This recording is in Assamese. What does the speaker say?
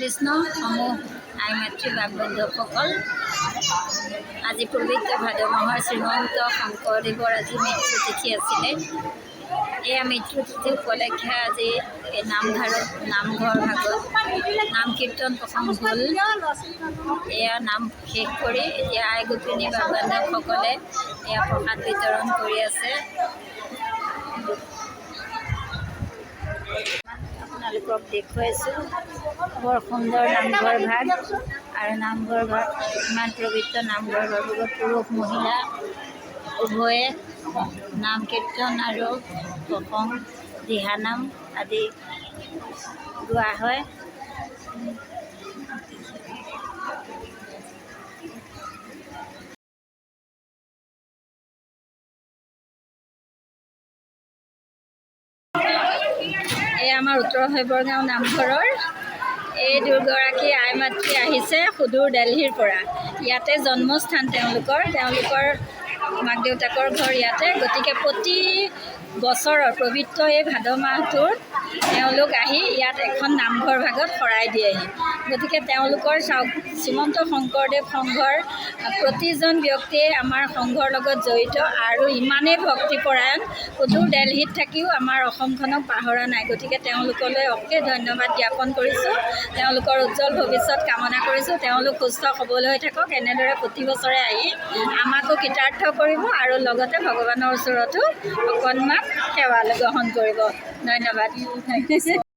কৃষ্ণ। সমূহ আই মাতৃ বাপ বন্ধুসকল, আজি পবিত্ৰ ভাদ মাহৰ শ্ৰীমন্ত শংকৰদেৱৰ আজি মৃত্যু তিথি আছিলে। এয়া মৃত্যু তিথি উপলক্ষে আজি এই নামঘৰত, নামঘৰ ভাগত নাম কীৰ্তন প্ৰসংগ হ'ল। এয়া নাম শেষ কৰি এতিয়া আই গোপিনী বাপ বান্ধৱসকলে এয়া প্ৰসাদ বিতৰণ কৰি আছে। আপোনালোকক দেখুৱাইছোঁ বৰ সুন্দৰ নামঘৰ ভাগ আৰু নামঘৰ ভাগ ইমান পবিত্ৰ নামঘৰ ভাগত পুৰুষ মহিলা উভয়ে নাম কীৰ্তন আৰু প্ৰসংগ, দিহানাম আদি গোৱা হয়। এই আমাৰ উত্তৰ শৈবৰগাঁও নামঘৰৰ এই দুগৰাকী আই মাতৃ আহিছে সুদূৰ দেলহিৰ পৰা। ইয়াতে জন্মস্থান তেওঁলোকৰ, তেওঁলোকৰ মাক দেউতাকৰ ঘৰ ইয়াতে। গতিকে প্ৰতি বছৰৰ পবিত্ৰ এই ভাদ মাহটোত তেওঁলোক আহি ইয়াত এখন নামঘৰ ভাগত শৰাই দিয়েহি। গতিকে তেওঁলোকৰ চাওক, শ্ৰীমন্ত শংকৰদেৱ সংঘৰ প্ৰতিজন ব্যক্তিয়ে আমাৰ সংঘৰ লগত জড়িত আৰু ইমানেই ভক্তিপৰায়ণ, সুদূৰ দেলহিত থাকিও আমাৰ অসমখনক পাহৰা নাই। গতিকে তেওঁলোকলৈ অশেষ ধন্যবাদ জ্ঞাপন কৰিছোঁ। তেওঁলোকৰ উজ্জ্বল ভৱিষ্যত কামনা কৰিছোঁ। তেওঁলোক সুস্থ সবল হৈ থাকক, এনেদৰে প্ৰতি বছৰে আহি আমাকো কৃতাৰ্থ কৰিব আৰু লগতে ভগৱানৰ ওচৰতো অকণমান সেৱা গ্ৰহণ কৰিব। ধন্যবাদ।